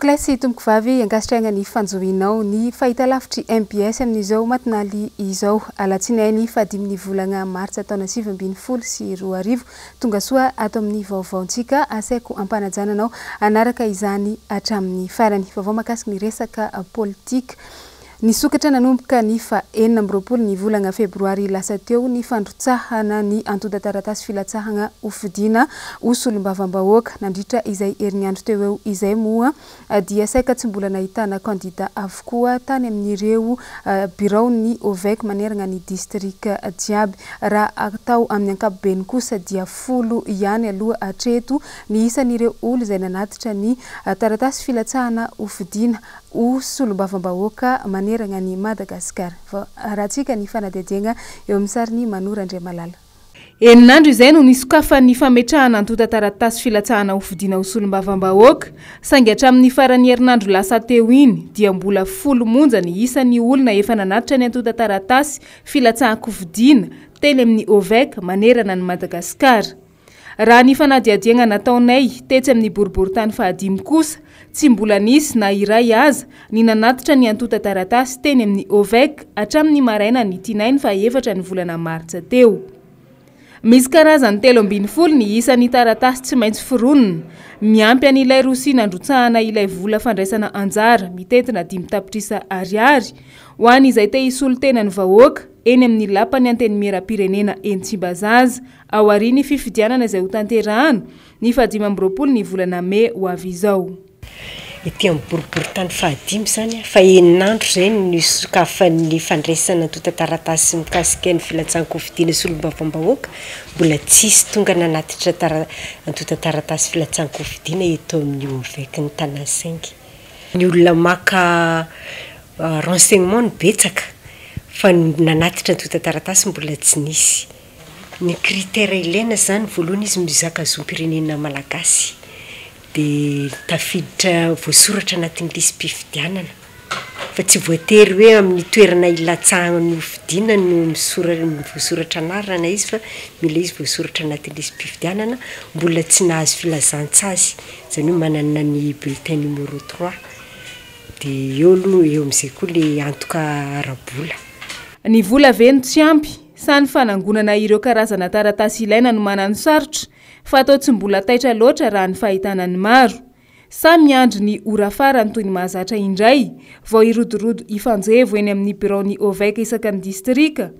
Tompokolahy sy tompokovavy, ankasitrahina ny fanjohianao ny fahitalavitry mbs amin'izao matinaly izao, alatsinainy fahadimin'ny volana martsa taona 2019. Tongasoa ato amin'ny vaovaontsika, asaiko ampanajana anao hanaraka izany hatramin'ny farany. Vaovao mahakasika ny resaka politika. Nisokatra nanomboka ny faha 26 ny volana febroary lasa teo ny fandrotsahana ny antontan-taratasy filatsahana hofidiana ho solombavambahoaka. Nandritra izay herinandro teo eo izay moa dia saika tsy mbola nahitana kandida avokoa tany amin'ireo biraon'ny OVEC manerana ny distrika jiaby. Raha atao amin'ny ankapobeny kosa dia 10 ihany aloha hatreto ny isan'ireo olo izay nanatitra ny taratasy filatsahana hofidiana ho solombavambahoaka manerana an'i Madagasikara. Vao arahantsika ny fanadihadiana eo amin'ny sarin'i Manoro Andriamalala. Enin'andro izay no nisokafan'ny fametrahana antontan-taratasy filatsahana hofidiana ho solombavambahoaka, saingy hatramin'ny faran'ny herinandro lasa teo iny dia mbola 10 monja ny isan'ny olona efa nanatitra ny antontan-taratasy filatsahan-kofidiana teny amin'ny OVEC manerana an'i Madagasikara. Raha ny fanadihadiagna nataonay tetsy amin'ny boriborintany fahadimy kosa, tsy mbola nisy na iray aza ny nanatitra ny antontan-taratasy teny amin'ny OVEC hatramin'ny marainan'ny tinainy faha-efatra ny volana martsa teo. Misy karazany 13 ny isan'ny taratasy tsy maintsy foronina, miampy an'ilay rosia nandrotsahana ilay vola fandraisana anjara mitentina 5 tapitrisa ariary ho an'izay te hisolo tena ny vahoaka eny amin'ny lapan'ny Antenimierampirenena eny Tsimbazaza aorian'ny fifidianana izay hotanterahana ny faha-25 ny volana mey ho avy izao. Ety amin'ny boriborintany fahadimy izany, fa enin'andro izay no nisokafan'ny fandraisana antontan-taratasy mikasika ny filatsahan-kofidiana solombavambahoaka, mbola tsisy tonga nanatitra antontan-taratasy filatsahan-kofidiana eto amin'ny OVEC ny Tana-Cinq. Ny olona maka renseignement no betsaka fa ny nanatitra antontan-taratasy mbola tsy nisy. Ny critère ilaina izany, voalohany izy mizaka zom-pirenena malagasy, dia tafiditra voasoratra anatin'ny lisi-pifidianana, fa tsy voatery hoe amin'ny toerana ilatsahany hofidiana no voasoratra anarana izy fa mila izy voasoratra anatin'ny lisi-pifidianana, mbola tsy nahazo filazan-tsazy, izany hoe manana ny bulletin numéro 3, dia eo aloha eo amin'izay koa ilay antoka ara-bola. Ny vola ve no tsy ampy sa ny fanangonana ireo karazana taratasy ilaina no manano sarotra fa atao tsy mbola taitra loatra raha ny fahitana ny maro. Sa miandry ny ora farany toy ny mahazatra indray vao hirodorodo hifanjevo eny amin'ny biraon'ny OVEC isaka ny distrika?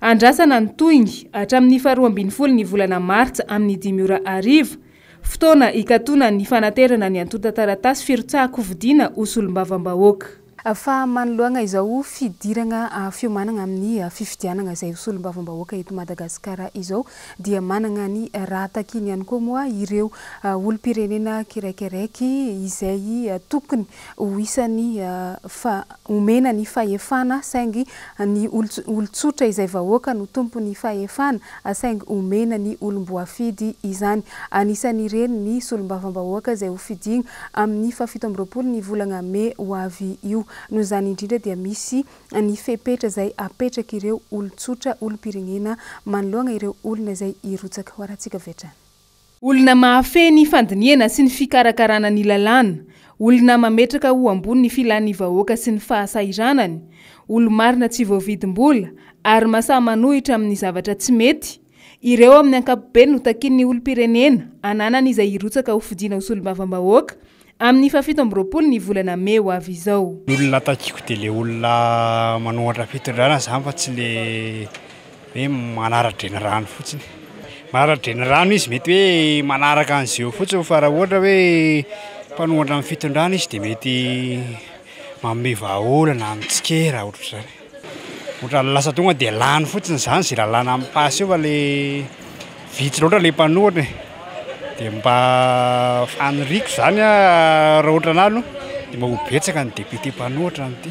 Andrasana ny tohiny hatramin'ny faha-12 ny volana martsa amin'ny 5 ora hariva, fotoana hikatonan'ny fanaterana ny antontan-taratasy firotsahan-kofidiana ho solombavambahoaka. Fa manoloana izao fidirana fiomanana amin'ny fifidianana izay ho solombavambahoaka eto Madagasikara izao dia manana ny raha takiany ihany koa moa ireo olom-pirenena kiraikiraiky izay tokony ho isan'ny fa omena ny fahefana saingy ny olon-tsotra izay vahoaka no tompon'ny fahefana saingy omena ny olom-boafidy izany. Anisan'ireny ny solombavambahoaka izay hofidiana amin'ny faha-27 ny volana mey ho avy io. Noho izany indrindra dia misy ny fepetra izay apetrak'ireo olon-tsotra, olom-pirenena manoloana ireo olona izay hirotsaka ho arahantsika avy hatrany. Olona mahafehy ny fandinihana sy ny fikarakarana ny lalàna, olona mametraka ho ambony ny filan'ny vahoaka sy ny fahasahiranany, olo-marina tsy voavidim-bola ary masahy manohitra amin'ny zavatra tsy mety, Ireo amin'ny ankapobeny no takian'ny olom-pirenena ananany izay hirotsaka hofidiana ho solombavambahoaka amin'ny faha-27 ny volana mey ho avy izao. Ny olona takiako dia ilay olona manohatra fitondrana izany fa tsy ilay hoe manara-drenirano fotsiny. Manara-drenirano izy mety hoe manaraka an'izay fotsiny fa raha ohatra hoe mpanohatra ny fitondrana izy dia mety manome vahaolana, mitsikera ohatr'izany. Ohatran'ny lasa tonga dia lany fotsiny izany izay lalàna mi-passe eo fa le vitsy loatra le mpanohitra e. Dia mba faniriako izany raha ohatra anah aloha dia mba ho betsaka ny député mpanohitra amin'ity.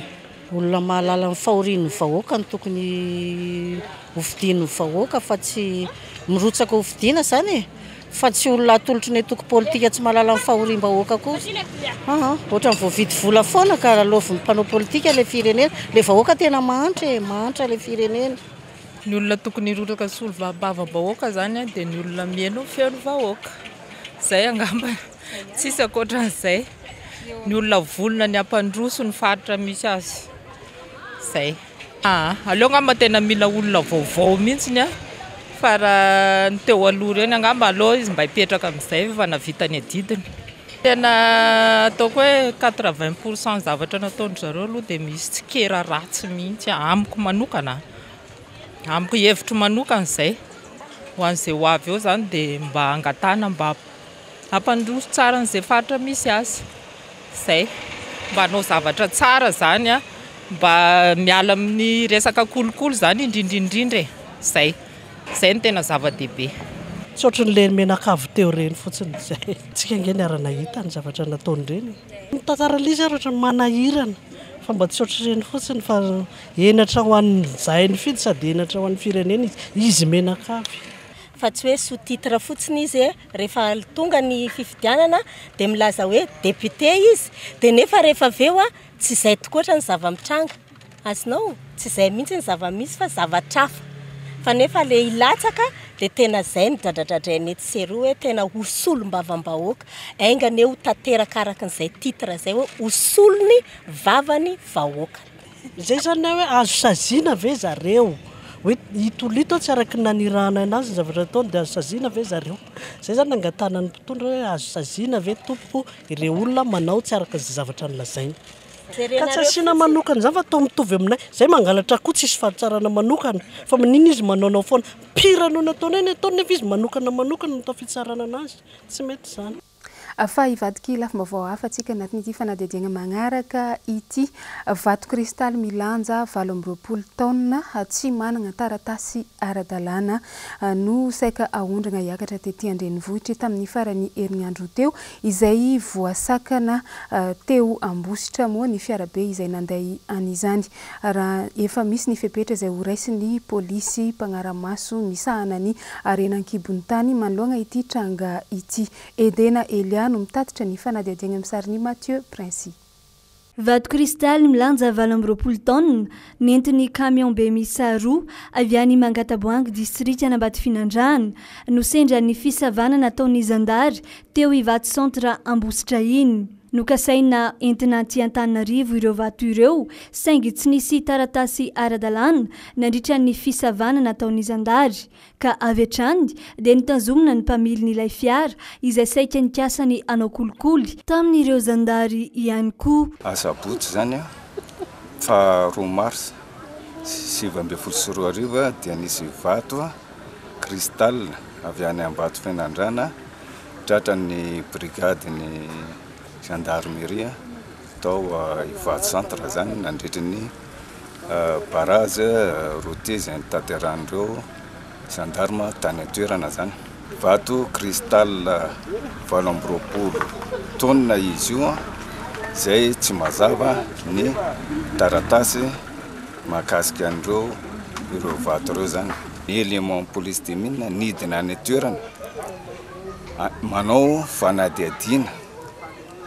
Olona mahalala ny fahorian'ny vahoaka no tokony hofidian'ny vahoaka fa tsy mirotsaka hofidiana izany e. Fa tsy olona atolotry ny antoko politika tsy mahalala ny fahoriam-bahoaka akory. Aa, ohatran'ny voavidy vola foana ka lalaovin'ny mpanao politika ilay firenena. Ilay vahoaka tena mahantra e, mahantra ilay firenena. Ny olona tokony hiroraka solombavambahoaka izany dia ny olona mihaino ny feon'ny vahoaka. Izay angamba, tsisy ankoatran'izay. Ny olona vonona ny hampandroso ny faritra misy azy. Izay. Aa aleo angamba tena mila olona vaovao mihitsiny a, fa raha ny teo aloha ireny angamba aleo izy mba hipetraka amin'izay fa nahavita ny adidiny. Tena ataoko hoe 80 pour cent zavatra nataon-dry zareo aloha dia misy tsikera ratsy mihitsy amiko manokana, amiko hevitro manokana izay. Ho an'izay ho avy eo izany dia mba angatahana mba hampandroso tsara an'izay faritra misy azy. Izay. Mba hanao zavatra tsara izany an, mba miala amin'ny resaka kolikoly izany indrindra indrindra e. Izay. Izay no tena zava-dehibe. Tsy ohatran'ilay menakavy teo ireny fotsiny izay. Tsika ange niara-nahita ny zavatra nataon'ireny e. Ny tantaran'ilay izy ary ohatran'ny manahirana fa mba tsy ohatr'ireny fotsiny fa henatra ho an'izay nifidy sady henatra ho an'ny firenena izy. Izy menakavy. Fa tsy hoe sous titre fotsiny izy e, rehefa tonga ny fifidianana dia milaza hoe député izy dia nefa rehefa avy eo tsy izay tokoatra ny zava-mitranga, azonao? Tsy izay mihitsy ny zava-misy fa zavatra hafa, fa nefa le hilatsaka dia tena izay no dradradradrain'ny etsy sy eroa hoe tena ho solombavambahoaka, enga anie ho tanteraka araka an'izay titre izay hoe ho solon'ny vavan'ny vahoaka. Izay izany hoe azo saziana ve zareo? Hoe ito olona ito tsy araky ny nanirahana anazy ny zavatra ataony dia azo saziana ve zareo? Izay izany nangatahana ny mpitondra hoe azo saziana ve tompoko ireo olona manao tsy araka izay zavatra nolazainy? Ka tsy asiana manokana izany fa atao mitovy aminay. Izay mangalatra akoho tsisy fahatsarana manokana fa maninona izy manaonao foana? Pire noho ny ataonay ny ataony nefa izy manokana manokana no atao fitsarana anazy. Tsy mety izany. Fa hivadiky lafim-baovao hafa antsika anatin'ity fanadihadiana magnaraka ity. Vato kristaly milanja 28 taonina tsy managna taratasy ara-dalàna no saika aondragna hiakatra tety an-drenivohitry tamin'ny faran'ny herinandro teo, izay voasakana teo Ambositra moa ny fiarabe izay nanday an'izany. Raha efa misy ny fepetra izay horaisin'ny polisy mpagnara-maso misahana ny harena an-kibon'ny tany manoloagna ity tranga ity. Edena Elia no mitatitra ny fanadihadiagna amin'ny sarin'i Mathieu Princi. Vato kristaly milanja 28 taonina nentin'ny camion be miisa roa avy any Mangataboahangy distrikan'Ambatofinandrahana no sendra ny fisavana nataon'ny zandary teo Ivato Centre Ambositra iny. Nokasaina entina aty Antananarivo ireo vato ireo saingy tsy nisy taratasy ara-dalàna nandritra ny fisavana nataon'ny zandary ka avy hatrany dia notazomina ny mpamilin'ilay fiara izay saika nikasa ny hanao kolikoly tamin'ireo zandary ihany koa. Asabotsy izany faha roa mars 2019 dia nisy vato cristal avy any Ambatofinandrahana tratran'ny brigadin'ny gendarmerie tao Ivato centre izany nandritry ny barrage routier izay notanterahan'ireo gendarme tany an-toerana izany. Vato cristal 28 taonina izy io izay tsy mazava ny taratasy mahakasika an'ireo ireo vato ireo izany. Ny élément police des mines nidina any an-toerana manao fanadihadiana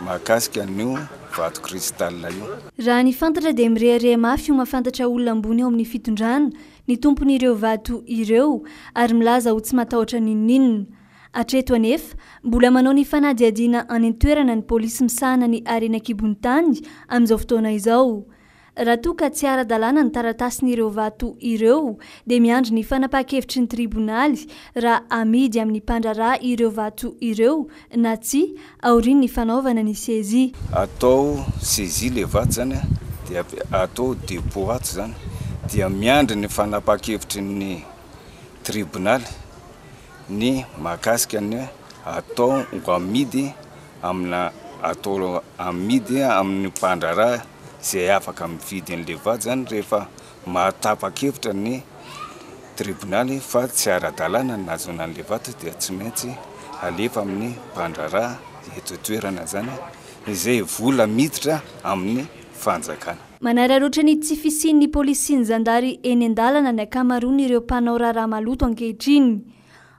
mahakasika an'io vato cristal io. Raha ny fantatra dia mirehareha mafy ho mahafantatra olona ambony ao amin'ny fitondrana ny tompon'ireo vato ireo ary milaza ho tsy matahotra n'inon'inona. Hatreto anefa, mbola manao ny fanadihadiana any an-toerana ny polisy misahana ny harena an-kibon'ny tany amin'izao fotoana izao. Raha toa ka tsy ara-dalàna ny taratasin'ireo vato ireo dia miandry ny fanapahan-kevitry ny tribonaly raha amidy amin'ny mpandraharaha ireo vato ireo na tsia aorian'ny fanaovana ny saisie. Atao saisie le vato zany dia atao depot ato zany dia miandry ny fanapahan-kevitry ny tribonaly ny mahakasika ny atao ho amidy amina atao amidy amin'ny mpandraharaha izay afaka mividy an'ilay vato zany rehefa mahatapa-kevitra ny tribonaly fa tsy ara-dalàna ny nahazoana an'ilay vato dia tsy maintsy alefa amin'ny mpandraharaha eto an-toerana zany izay vola miditra amin'ny fanjakana. Manararaotra ny tsy fisian'ny polisy sy ny zandary eny an-dalana ny ankamaroan'ireo mpanao raharaha maloto ankehitriny.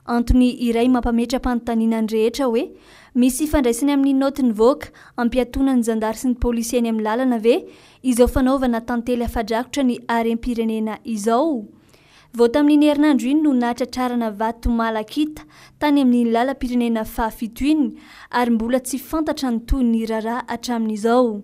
Antony iray mampametra-panontaniana ny rehetra hoe, misy ifandraisany amin'ny naoty nivoaka hampiatoana ny zandary sy ny polisy eny amin'ny lalana ve izao fanaovana tantely afa-drakotra ny harem-pirenena izao? Vao tamin'iny herinandro iny no nahatratrarana vato malakita tany amin'iny lalam-pirenena fahafito iny ary mbola tsy fantatra ny tohin'ny raharaha hatramin'izao.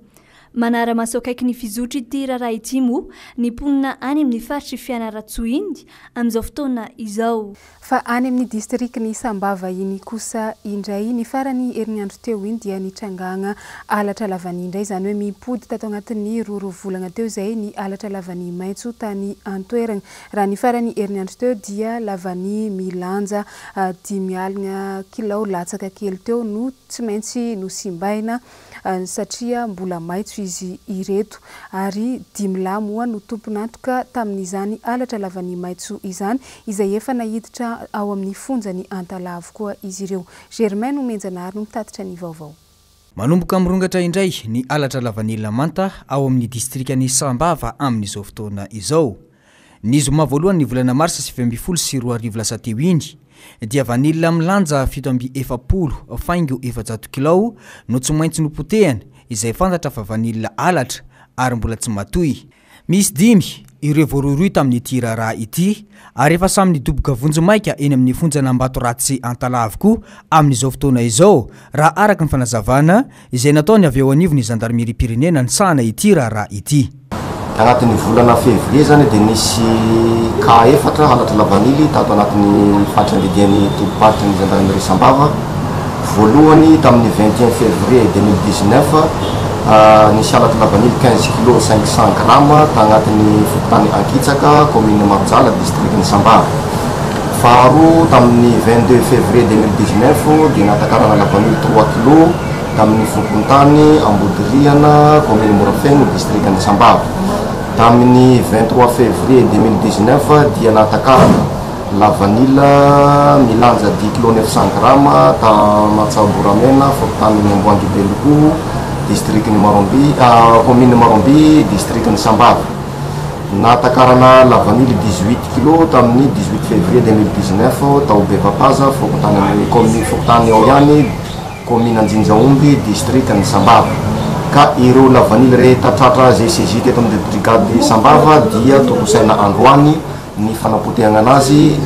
Manara-maso akaiky ny fizotr'ity raharaha ity moa ny mponina any amin'ny faritr'i Fianarantsoa iny amin'izao fotoana izao. Fa any amin'ny distrikan'i Sambava iny kosa indray, ny faran'ny herinandro teo iny dia nitrangana halatra lavania indray, izany hoe mimpody tato anatin'ny roa volana teo izay ny halatra lavania maitso tany an-toerana. Raha ny faran'ny herinandro teo dia lavania milanja 50 kilao latsaka kely teo no tsy maintsy nosimbaina satria mbola maitso izy ireto ary dimy lahy moa no tompon'antoka tamin'izany halatra lavania maitso izany izay efa naiditra ao amin'ny fonjan'i Antalaha avokoa izy ireo. Germain Nomenjanahary no mitatitra ny vaovao. Manomboka mirongatra indray ny halatra lavanila manta ao amin'ny distrikan'i Sambava amin'izao fotoana izao. Ny zoma voalohan'ny volana marsa 2019 lasa teo iny dia vanila milanja 47 faingo 400 kilao no tsy maintsy nopotehana izay fantatra fa vanila halatra ary mbola tsy matoy. Misy dimy ireo voarohirohy tamin'ity raharaha ity ary efa samy nidoboka vonjimaika eny amin'ny fonjan'Ambatoratsy Antalaha avokoa amin'izao fotoana izao raha araka ny fanazavana izay nataony avy eo anivon'ny zandarimeriam-pirenena nisahana ity raharaha ity. Tanatin'ny volana février izany dia nisy cas efatra halatra lavanily tato anatin'ny faritra andidian'ny tobim-paritry ny zandarmerie Sambava. Voalohany tamin'ny 21 février 2019, nisy halatra lavanily 15 kilos 500 grammes tagnatin'ny fokontany Ankitsaka, commune Marojala, distrikan'i Sambava. Faharoa, tamin'ny 22 février 2019 dia nahatakarana lavanily 3 kilos tamin'ny fokontany Ambodiriana, commune Morafeno, distrikan'i Sambava. Tamin'ny 23 février 2019 dia nahatakarana lavanila milanja 10 kilos 900 grammes ta Matsaboramena, fokontany Amboangy Belokoho, distrikan'i Maromby, commune Maromby, distrikan'i Sambava. Nahatakarana lavanily 18 kilos tamin'ny 18 février 2019 tao Bevapaza, fokontany commune fokontany ao ihany, commune Anjinjaomby, distrikan'i Sambava. Ka ireo lavanily rehetra tratra izay saisie teto amin'ny brigade Sambava dia tontosaina androany ny fanapotehana anazy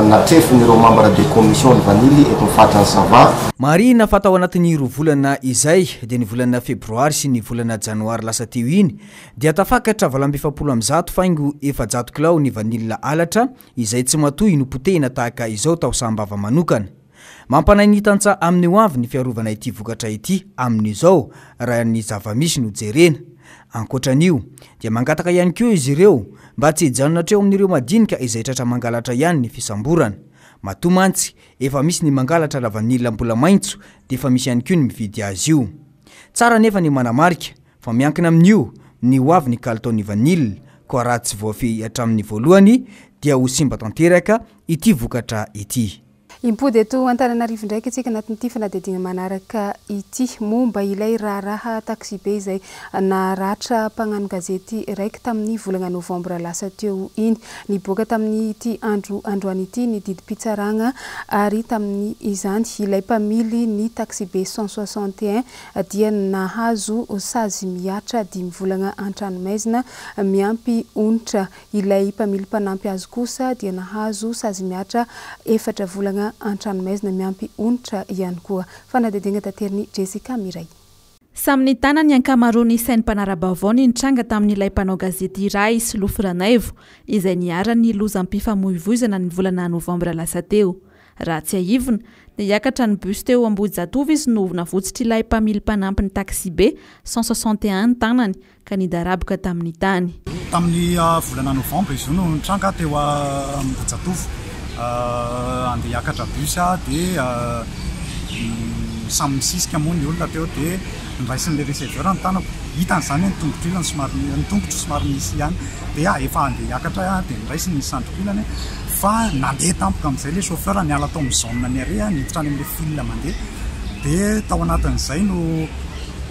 natrefin'ireo membre de commission ny vanily eto amin'ny faritra ny Sava. Marihina fa tao anatin'ny roa volana izay, dia ny volana febroary sy ny volana janoary lasa teo iny, dia tafakatra 148 faingo 400 kilao ny vanila halatra izay tsy matoy nopotehina tahaka izao tao Sambava manokana. Mampanahy ny tantsaha amin'ny ho avy ny fiarovana ity vokatra ity amin'izao raha ny zava-misy no jerena. Ankoatra an'io dia mangataka ihany koa izy ireo mba tsy hijanona hatreo amin'ireo madinika izay tratra mangalatra ihany ny fisamborana. Matoa mantsy efa misy ny mangalatra lavanila mbola maitso dia efa misy ihany koa ny mividy azy io. Tsara anefa ny manamarika fa miankina amin'io ny ho avy ny kalitaon'ny vanila koa raha tsy voafehy hatramin'ny voalohany dia ho simba tanteraka ity vokatra ity. Himpody eto Antananarivo ndraiky isika anatin'ity fanadihadiana manaraka ity momba ilay raharaha taxibe izay naratra mpagnano gazety raiky tamin'ny volana novambra lasa teo iny. Niboaka tamin'ity andro androany ity ny didim-pitsarana ary tamin'izany ilay mpamily ny taxibe 161 dia nahazo sazy mihatra dimy volana an-tranomaizina miampy onitra. Ilay mpamily mpanampy azy kosa dia nahazo sazy mihatra efatra volana an-tranomaizina miampy onitra ihany koa. Fanadihadiana taterin'i Jessica Miray. Samy nitana ny ankamaroan'ny sain'ny mpanara-baovao ny nitranga tamin'ilay mpanao gazety iray, Solofo Ranaivo, izay niharan'ny lozam-pifamoivoizana ny volana novambra lasa teo. Raha tsiahivina, dia hiakatra ny bus teo Ambohijatovo izy no navotsitr'ilay mpamily mpanampy ny taxi-be 161 ny tanany, ka nidaraboka tamin'ny tany. Tamin'ny volana novambra izy io no nitranga teo Ambohijatovo. Handeha hiakatra bus aho dia samy misisika moa ny olona teo dia noraisin'ilay receveur ny tanako. Hitany izany hoe ny tongotro ilany somary, ny tongotro somary misy ihany dia efa handeha hiakatra aho dia noraisiny ny sandriko ilany fa nandeha tampoka amin'izay ilay chauffeur niala tao amin'ny zone ny arrêt niditra any amin'ilay file mandeha dia tao anatin'izay no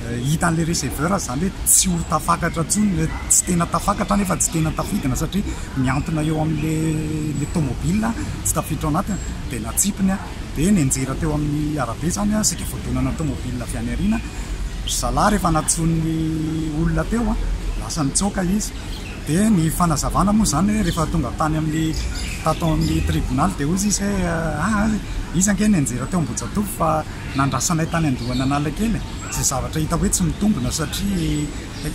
hitan'ilay receveur izany hoe tsy ho tafakatra intsony, tsy tena tafakatra nefa tsy tena tafidina satria mihantona eo amin'ilay ilay tomobile tsy tafiditra ao anatiny dia natsipiny dia nianjera teo amin'ny arabe izany saika voadonana tomobile avy any aoriana. Ry zalahy rehefa nantsoin'ny olona teo lasa nitsoaka izy. Dia ny fanazavana moa izany hoe rehefa tonga tany amin'ny tato amin'ny tribonaly dia hoy izy hoe aa izy ange nianjera teo Ambohijatovo fa nandrasanay tany Andohan'Analakely e! Izay zavatra hita hoe tsy mitombina satria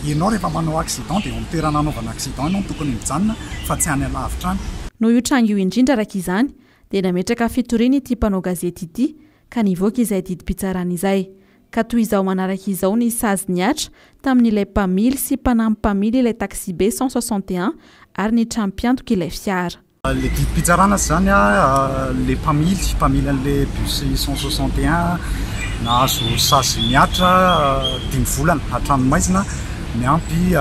ianao rehefa manao accident dia eo amin'ny toerana anaovana accident ianao no tokony mijanona fa tsy any alavitra any. Noho io tranga io indrindra araka izany dia nametraka fitoriana ity mpanao gazety ity ka nivoaka izay didim-pitsarana izay. Ka toy izao manaraka izao ny sazy nihatra tamin'ilay mpamily sy mpanampy mpamily ilay taxibe 161 ary ny trano mpiantoka ilay fiara. Ilay didim-pitsarana izany, ilay mpamily, mpamily an'ilay bus 161 nahazo sazy mihatra dimy volana an-tranomaizina miampy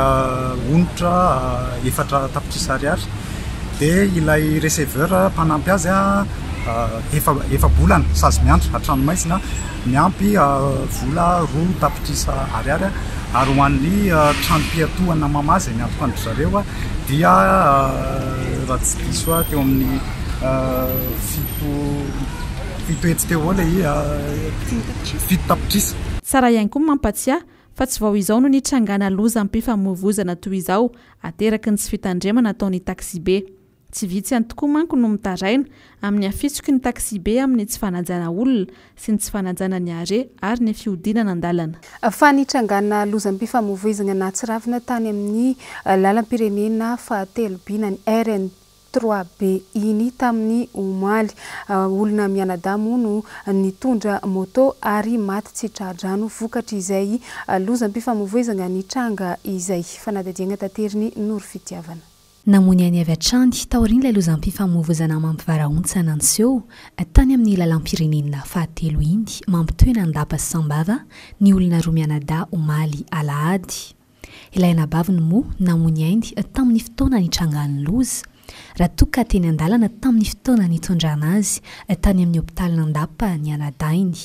onitra efatra tapitrisa ariary. Dia ilay receveur mpanampy azy efa-bolana sazy miantra an-tranomaizina miampy vola 2 tapitrisa ariary ary ho an'ny tranom-piatohana Mama izay miantoka an-dry zareo dia raha tsy diso aho teo amin'ny 700 teo eo ilay 7 tapitrisa. Tsara ihany koa ny mampatsiahy fa tsy vao izao no nitrangana lozam-pifamoivoizana toy izao ateraky ny tsy fitandremana ataon'ny taksibe. Tsy vitsy ihany tokoa manko no mitaraina amin'ny hafitsoky ny taksibe amin'ny tsy fanajana olona sy ny tsy fanajana ny arrêt ary ny fihodinana an-dalana. Fa nitrangana lozam-pifamoivoizana nahatsiravina tany amin'ny lalam-pirenena fahatelo by na ny RN trois B iny tamin'ny omaly. Olona mianadahy moa no nitondra moto ary maty tsy tra-drano vokatr'izay lozam-pifamoivoizana nitranga izay. Fanadihadiana taterin'i Noro Fitiavana. Namoy ainy avy hatrany taorian'ilay lozam-pifamoivoizana mampivarahontsana niseho tany amin'ny lalam-pirenena fahatelo iny mampitohy an'Andapa sy Sambava ny olona roa mianadahy omaly alahady. Ilay anabaviny moa namoy ny ainy tamin'ny fotoana nitrangan'ny loza, raha toa ka teny an-dalana tamin'ny fotoana nitondrana azy tany amin'ny hopitalin'Andapa ny anadahiny.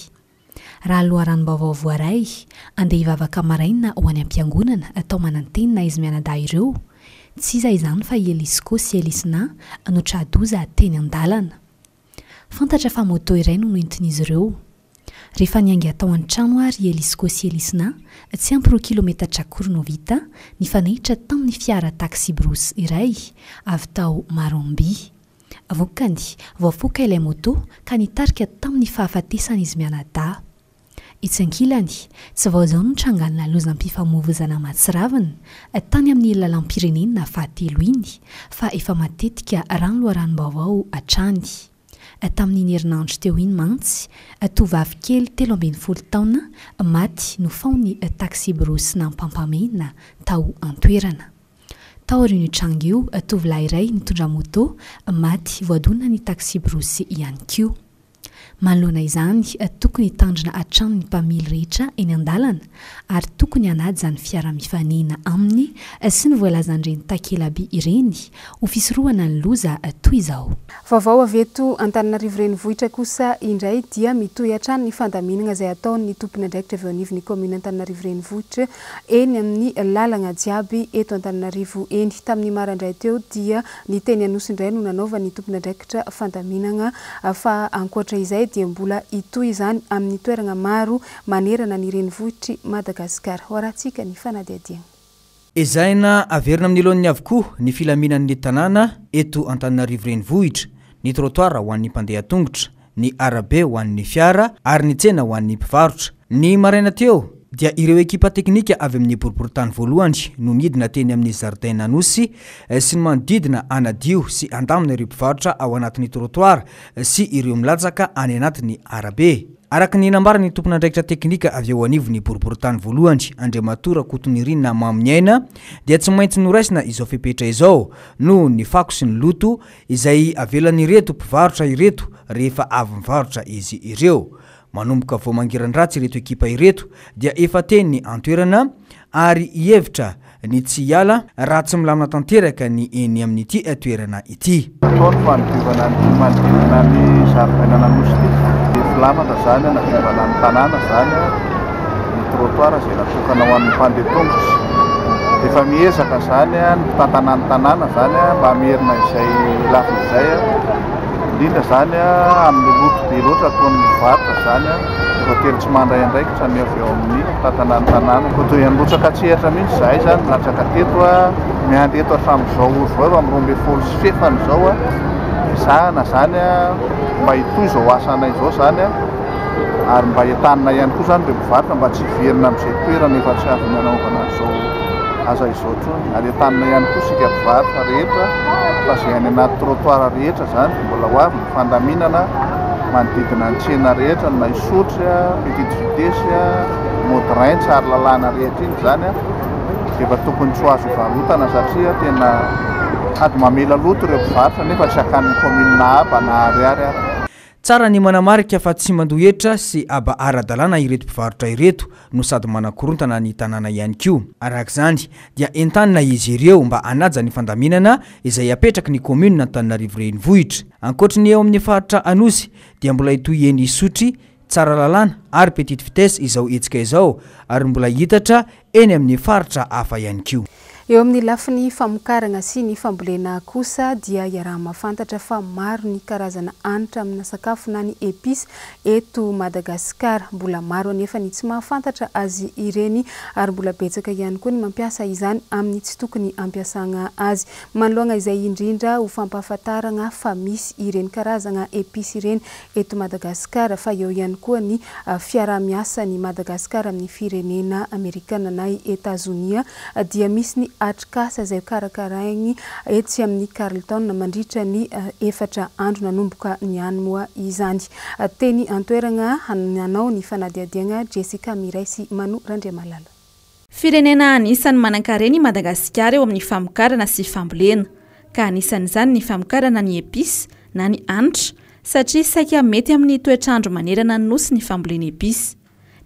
Raha loharanom-baovao voaray, andeha hivavaka maraina ho any am-piangonana tao Manantenina izy mianadahy ireo. Tsy iza izany fa i Elisco sy Elisna no tra-doza teny an-dalana. Fantatra fa moto iray no noentin'izy ireo. Rehefa niainga tao an-trano ary i Elisco sy Elisna, tsy ampy roa kilometatra akory no vita, nifanehitra tamin'ny fiara taxi-brousse iray avy tao Maromby. Vokany, voafoaka ilay moto ka nitarika tamin'ny fahafatesan'izy mianadahy. Etsy ankilany, tsy vao izao no nitrangana lozam-pifamoivoizana mahatsiravina tany amin'ny lalam-pirenena fahatelo iny fa efa matetika raha ny loharanom-baovao hatrany. Tamin'iny herinandro teo iny mantsy, tovovavy kely 13 taona maty nofaon'ny taxi-brousse nampampamena tao an-toerana. Taorian'io tranga io, tovolahy iray nitondra moto maty voadonan'ny taxi-brousse ihany koa. Manoloana izany, tokony hitandrina hatrany ny mpamily rehetra eny an-dalana ary tokony hanaja ny fiara mifanena aminy sy ny voalazan'ireny takela-by ireny ho fisorohana ny loza toy izao. Vaovao avy eto Antananarivo Renivohitra kosa indray dia mitohy hatrany ny fandaminana izay ataon'ny tompon'andraikitra avy eo anivon'ny kaominina Antananarivo Renivohitra eny amin'ny lalana jiaby eto Antananarivo eny. Tamin'ny maraindray teo dia ny teny Anosy indray no nanaovan'ny tompon'andraikitra fandaminana fa ankoatra izay dia mbola hitohy izany amin'ny toerana maro manerana ny renivohitr'i Madagasikara. Ho arahantsika ny fanadihadiana. Ezahina averina amin'ny laoniny avokoa ny filaminan'ny tanàna eto Antananarivo Renivohitra, ny trottoir ho an'ny mpandeha an-tongotra, ny arabe ho an'ny fiara ary ny tsena ho an'ny mpivarotra. Ny maraina teo dia ireo ekipa teknika avy amin'ny boriborintany voalohany no nidina teny amin'ny zaridaina Anosy sy ny manodidina hanadio sy handamina ireo mpivarotra ao anatin'ny trottoir sy ireo milatsaka any anatin'ny arabe. Araka ny nambaran'ny tompon'andraikitra teknika avy eo anivon'ny boriborintany voalohany, Andriamatoa Rakotonirina Maminiaina, dia tsy maintsy noraisina izao fepetra izao noho ny fako sy ny loto izay avelan'ireto mpivarotra ireto rehefa avy mivarotra izy ireo. Manomboka vao mangiran-dratsy ireto ekipa ireto dia efa teny an-toerana ary hihevitra ny tsy hiala raha tsy milamina tanteraka ny eny amin'ity toerana ity. Atao ny fanadiovana an'ity manodidina ny zaridainan'Anosy ity. Dia filamatra izany hanadiovana ny tanàna izany, ny trottoir izay natokana ho an'ny mpandeha tongotra. Dia efa miezaka izany ny mpitantana ny tanàna izany mba hamerina izay lafiny izay. Indrindra izany amin'ny loto be loatra ataon'ny mpivarotra izany, voatery tsy mandray andraikitra ny avy eo amin'ny mpitantana ny tanàna. Voatery nirotsaka an-tsehatra mihitsy izahay izany, nilatsaka teto. Miandry eto hatramin'izao ora izao, efa amin'ny 12 sy fefany izao, ezahana izany mba hitohy izao asanay izao izany ary mba entanina ihany koa izany ireo mpivarotra mba tsy hiverina amin'izay toerana efa tsy avy nanaovana an'izao asa izao intsony. Ary entanina ihany koa isika mpivarotra rehetra fa izay any anaty trottoir rehetra izany dia mbola ho avy ny fandaminana manodidina ny tsena rehetra na Isotry, Petite Vitesse, Maudrain, Tsaralalàna rehetra iny izany. Efa tokony tsy ho azo varotana satria tena sady mamela loto ireo mpivarotra nefa tsy hakan'ny commune haba na ariary ara. Tsara ny manamarika fa tsy mandoa hetra sy haba ara-dalàna ireto mpivarotra ireto no sady manakorontana ny tanàna ihany koa. Araka izany dia entanina izy ireo mba hanaja ny fandaminana izay apetraky ny kaominina Antananarivo Renivohitra. Ankoatry ny eo amin'ny faritra Anosy dia mbola hitohy eny Isotry, Tsaralalàna ary Petite Vitesse izao hetsika izao ary mbola hiitatra eny amin'ny faritra hafa ihany koa. Eo amin'ny lafiny famokarana sy ny fambolena kosa dia iaraha-mahafantatra fa maro ny karazana hanitra amina sakafo na ny épices eto Madagasikara. Mbola maro anefa ny tsy mahafantatra azy ireny ary mbola betsaka ihany koa ny mampiasa izany amin'ny tsy tokony hampiasana azy. Manoloana izay indrindra ho fampahafantarana fa misy ireny karazana épices ireny eto Madagasikara fa eo ihany koa ny fiaraha-miasan'i Madagasikara amin'ny firenena Amerikana na i Etazonia dia misy ny atrikasa izay karakarainy etsy amin'ny Carlton mandritra ny efatra andro nanomboka niany moa izany. Teny an-toerana nanao ny fanadihadiana Jessica Miray sy Manu Randriamalala. Firenena anisan'ny manankarena i Madagasikara eo amin'ny famokarana sy fambolena, ka anisan'izany ny famokarana ny épices na ny hanitra, satria saika mety amin'ny toetr'andro manerana ny Nosy ny fambolena épices.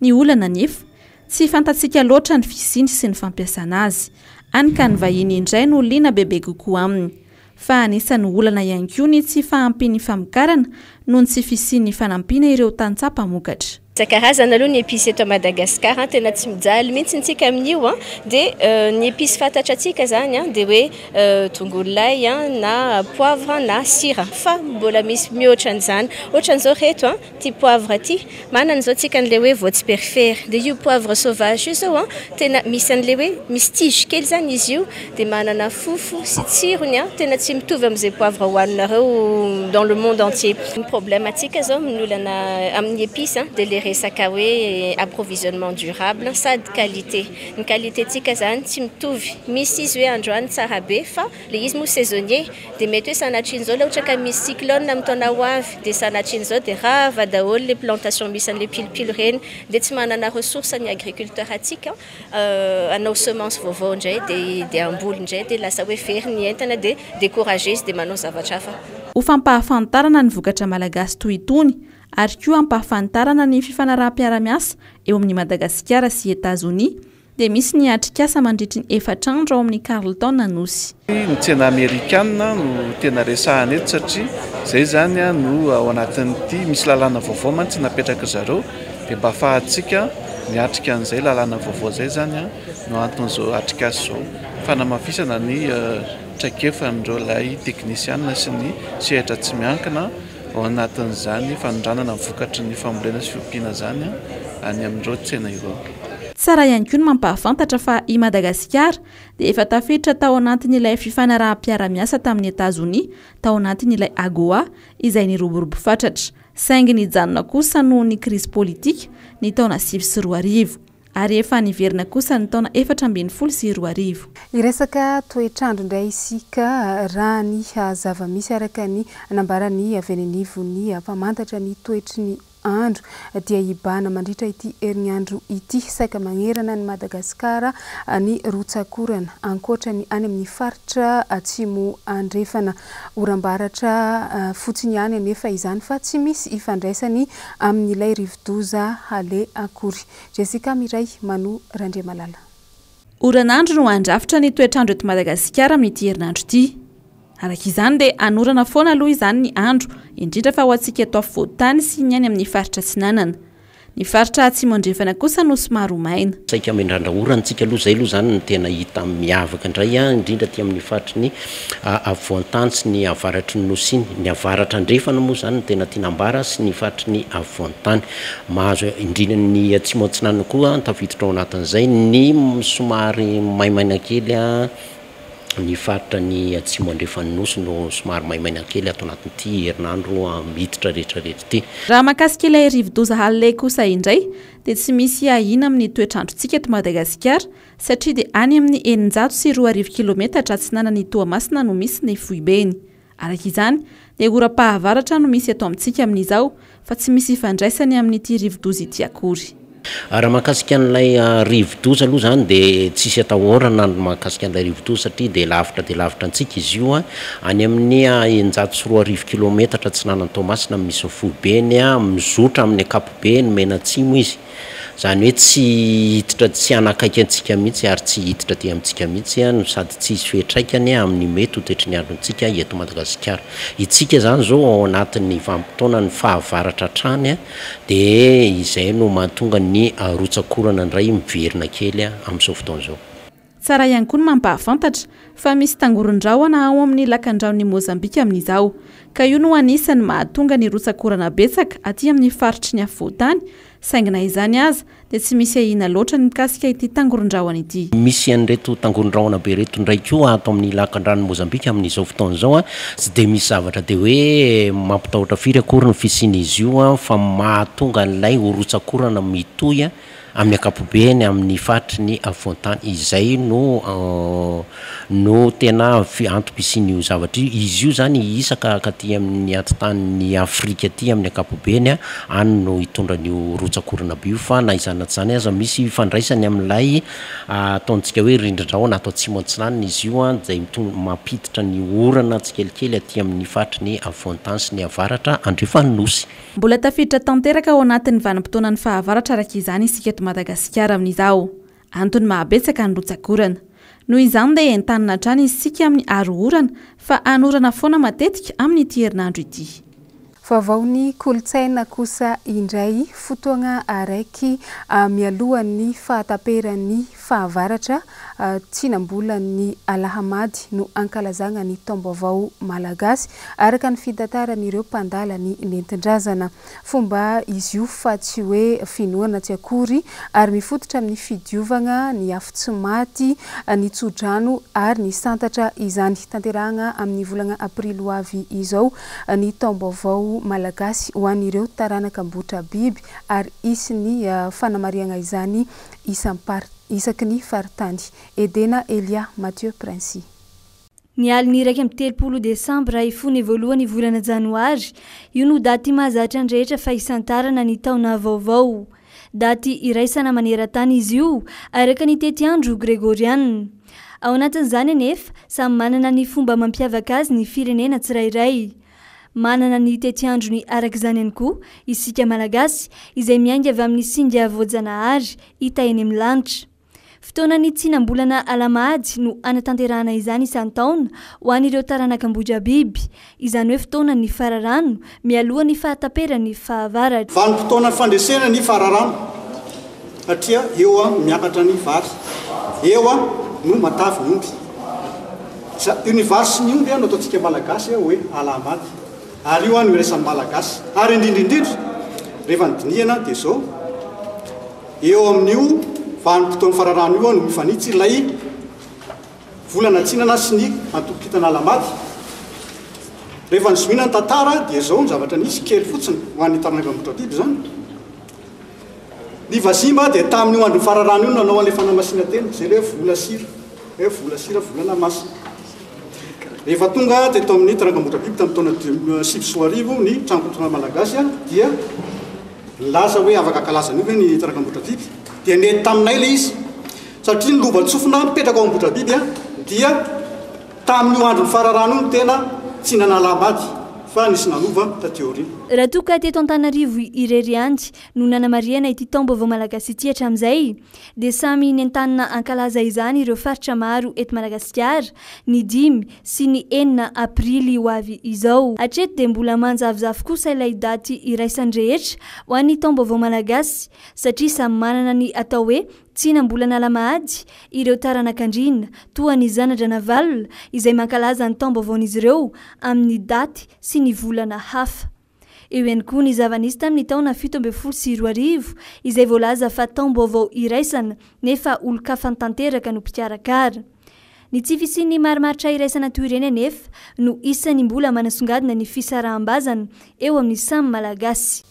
Ny olana anefa, tsy fantatsika loatra ny fisiany sy ny fampiasana azy, hany ka ny vahiny indray no liana bebe kokoa aminy. Fa anisan'ny olana ihany koa ny tsy fahampian'ny famokarana noho ny tsy fisian'ny fanampiana ireo tantsaha mpamokatra. Isan-karazany aloha ny épices eto Madagascar an, tena tsy mijaly mihitsy tsika amin'io an, dia ny épices fantatra antsika zany an dia hoe tongolo lay an na poivre na sira fa mbola misy mihoatra an'izany, ohatran'izao reto an, Ty poivre ty, manana zao tsika an'le hoe voatsiperifery, de io poivre sauvage io zao an, tena misy an'le hoe misy tige kely zany izy io, de manana fofo sy tsirony an, tena tsy mitovy amin'izay poivre hohaninareo dans le monde entier. Ny problème antsika zao amin'ny olana amin'ny épices an, de le resaka hoe approvisionnement durable sady qualité, ny qualité tsika zany tsy mitovy, misy izy hoe androany tsara be fa le izy moa saisonnier, Dia mety hoe sanatrian'izao ilay ohatra ka misy cyclone amin'ny taona ho avy dia sanatrian'izao dia rava daholo ilay plantation misy an'ilay pilopilo ireny dia tsy manana ressource ny agriculteur antsika hanao semence vaovao indray dia dia hamboly indray dia lasa hoe very ny entana dia découragé izy dia manao zavatra hafa. Ho fampahafantarana ny vokatra malagasy toy itony ary koa hampahafantarana ny fifanaraham-piarahamiasa eo amin'i Madagasikara sy Etazonia dia misy ny atrikasa mandritry ny efatra andro ao amin'ny Carlton Anosy. Ny tsena amerikana no tena resahana eto satria izay izany no ao anatin'ity, misy lalàna vaovao mantsy napetrak'i zareo dia mba ahafahantsika miatrika an'izay lalàna vaovao izay izany no anton'izao atrikasa izao, fanamafisana ny traikefan'ireo ilay teknisiana sy ny sehatra tsy miankina. Ao anatin'izany fanondranana ny vokatry ny fambolena sy fiompiana izany any amin'ireo tsena ireo. Tsara ihany koa ny mampahafantatra fa i Madagasikara dia efa tafiditra tao anatin'ilay fifanaraham-piarahamiasa tamin'i Etazonia tao anatin'ilay AGOA izay niroborobo fatratra, saingy nijanona kosa noho ny krizy politika ny taona 2009. Ary efa niverina kosa ny taona 2014. Hiresaka toetr'andro indray isika raha ny zava-misy araka ny nambaran'ny avy eny anivon'ny mpamantatra ny toetry ny andro dia hibahana mandritra ity herinandro ity saika manerana an'i Madagasikara ny rotsak'orana ankoatra ny any amin'ny faritra atsimo andrefana. Oram-baratra fotsiny ihany anefa izany fa tsy misy ifandraisany amin'ilay rivodoza Hale akory. Jessica Miray Manu Randriamalala. Oran'andro no handrafitra ny toetr'andro eto Madagasikara amin'ity herinandro ity. Araka izany dia hanorana foana aloha izany ny andro, indrindra fa ho antsika eto afovoan-tany sy ny any amin'ny faritra atsinanana. Ny faritra atsimo andrefana kosa no somary ho maina. Saika miandrandra orana tsika aloha, izay aloha izany no tena hita miavaka indray indrindra aty amin'ny faritry ny afovoan-tany sy ny avaratry ny Nosy iny. Ny avaratra andrefana moa izany no tena tiana ambara sy ny faritry ny afovoan-tany. Mahazo indrindra ny atsimo atsinanana koa tafiditra ao anatin'izay ny somary maimaina kely. Ny faritra ny atsimo andrefan'ny Nosy no somary maimaina kely ato anatin'ity herinandro miditra rehetra rehetra ity. Raha mahakasika ilay rivodoza Halley kosa indray dia tsy misy ahiana amin'ny toetr'androntsika eto Madagasikara satria dia any amin'ny 2600 kilometatra atsinanan'i Toamasina no misy ny foibeny. Araka izany, dia oram-pahavaratra no misy eto amintsika amin'izao, fa tsy misy ifandraisany amin'ity rivodoza ity akory. Raha mahakasika an'ilay rivodoza aloha izany dia tsisy atahorana ny mahakasika an'ilay rivodoza satria dia lavitra dia lavitra antsika izy io, any amin'ny 2600 kilometatra atsinanan'i Toamasina no misy ny foibeny, mizotra amin'ny ankapobeny mianatsimo izy. Izany hoe tsy hiditra tsy hanakaiky antsika mihitsy ary tsy hiditra aty amintsika mihitsy no sady tsy hisy fiantraikany amin'ny mety ho toetry ny androntsika eto Madagasikara. Itsika izany izao ao anatin'ny vanim-potoanan'ny fahavaratra hatrany dia izay no mahatonga ny rotsak'orana indray miverina kely amin'izao fotoana izao. Tsara ihany koa ny mampahafantatra fa misy tangoron-drahona ao amin'ny lakandranon'i Mozambika amin'izao, ka io no anisan'ny mahatonga ny rotsak'orana betsaka aty amin'ny faritry ny afovoan-tany, saingy na izany aza dia tsy misy ahiana loatra ny mikasika ity tangoron-drahona ity. Misy an'ireto tangoron-drahona be ireto indray koa ato amin'ny lakandranon'i Mozambika amin'izao fotoana izao. Tsy dia misy zavatra dia hoe mampitahotra firy akory ny fisian'izy io fa mahatonga an'ilay rotsak'orana mitohy Amin'ny ankapobeny amin'ny faritry ny afovoan-tany. Izay no no tena antom-pisian'io zavatra io. Izy io izany isaka akaty amin'ny atitan'ny Afrika aty amin'ny ankapobeny, any no hitondra an'io rotsak'orana be io fa na izany na tsy izany aza misy ifandraisany amin'ilay ataontsika hoe rindrin-drahona ato atsimo atsinanana izy io izay mampiditra ny orana tsikelikely aty amin'ny faritry ny afovoan-tany sy ny avaratra andrefan'ny Nosy. Mbola tafiditra tanteraka ao anatin'ny vanim-potoanan'ny fahavaratra araka izany isika eto Madagasikara amin'izao. Antony mahabetsaka ny rotsak'orana. Noho izany dia entanina hatrany isika amin'ny aro orana fa hanorana foana matetika amin'ity herinandro ity. Vaovaon'ny kolontsaina kosa indray, fotoagna araiky mialohan'ny fahataperan'ny fahavaratra, tsinam-bolan'ny Alahamady no ankalazagna ny taom-baovao malagasy, araka ny fitantaran'ireo mpandala ny nentin-drazana. Fomba izy io fa tsy hoe finoana tsy akory, ary mifototra amin'ny fidiovagna, ny afo tsy maty, ny tso-drano ary ny santatra izany. Tanterahagna amin'ny volagna aprily ho avy izao ny taom-baovao malagasy ho an'ireo taranaka ambotra biby ary hisy ny fanamarihagna izany isam-paritra isaky ny faritany. Edena Elia Mathieu Princi. Ny alin'ny 31 desambra hifoha ny voalohan'ny volana janoary, io no daty mahazatra ny rehetra fa hisantarana ny taona vaovao. Daty iraisana maneran-tany izy io, araka ny tetiandro gregorianina. Ao anatin'izany anefa, samy manana ny fomba mampiavaka azy ny firenena tsirairay. Manana ny tetiandrony araka izany ihany koa isika Malagasy, izay miainga avy amin'ny singa voajanahary hita eny amin'ny lanitra. Fotoanan'ny tsinam-bolana Alahamady no hanatanterahana izany isan-taona ho an'ireo taranak'Ambohidrabiby, izany hoe fotoanan'ny fararano mialoha ny fahataperan'ny fahavaratra. Vanim-potoanan'ny fandresena ny fararano satria eo miakatra ny vary, eo no matavy ny omby. Io ny vary sy ny omby no ataontsika Malagasy hoe Alahamady ary io no iraisan'ny Malagasy. Ary indrindra indrindra rehefa nodinihana dia izao, eo amin'io vanim-potoan'ny fararano io no mifanitsy ilay volana atsinana sy ny antokon-kintana Alahamady. Rehefa nozohiana ny tantara dia izao ny zavatra nisy kely fotsiny ho an'ny taranak'Ambohidrabiby izany. Ny vazimba dia tamin'io andron'ny fararano io no nanao an'ilay fanamasinan-tena, izay ilay hoe vola sira, hoe vola sira, volana masina. Rehefa tonga teto amin'ny Tarankambotrabiby tamin'ny taona 2009 ny Trano Kolontsaina Malagasy dia nilaza hoe afaka ankalaza an'io ve ny Tarankambotrabiby? Dia nety taminay ilay izy satria ny lovantsofina mipetraka ao Ambohidrabiby dia Tamin'io andron'ny fararano io no tena tsy nanalambady fa nisy nanova taty aoriana. Raha toa ka teto Antananarivo irery ihany no nanamarihana ity taom-baovao malagasy ity hatramin'izay, dia samy nentanina hankalaza izany ireo faritra maro eto Madagasikara ny dimy sy ny enina aprily ho avy izao. Hatreto dia mbola manjavozavo kosa ilay daty iraisan'ny rehetra ho an'ny taom-baovao malagasy satria samy manana ny atao hoe Tsinambolan'Alahamady, ireo taranak'andriana, toa an'i Zanadranavalona, izay mankalaza ny taom-baovaon'izy ireo amin'ny daty sy ny volana hafa. Eo ihany koa ny zava-nisy tamin'ny taona 2017, izay voalaza fa taom-baovao iraisana nefa olon-kafa tanteraka no mpikarakara. Ny tsy fisian'ny marimaritra iraisana toy ireny anefa no isan'ny mbola manasongadina ny fisaraham-bazana eo amin'ny samy Malagasy.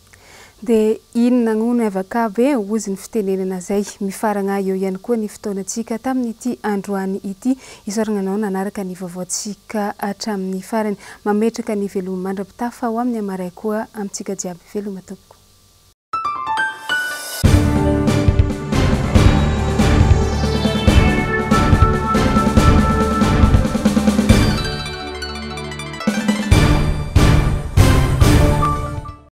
Dia inona gno no avaka be hozy ny fitenenana zay. Mifaragna eo ihany koa ny fotoanantsika tamin'ity androany ity. Isaoragna anao nanaraka ny vaovaontsika hatramin'ny farany. Mametraka ny veloma mandra-pitafa ho amin'ny hamaray koa amintsika jiaby. Veloma tompoko.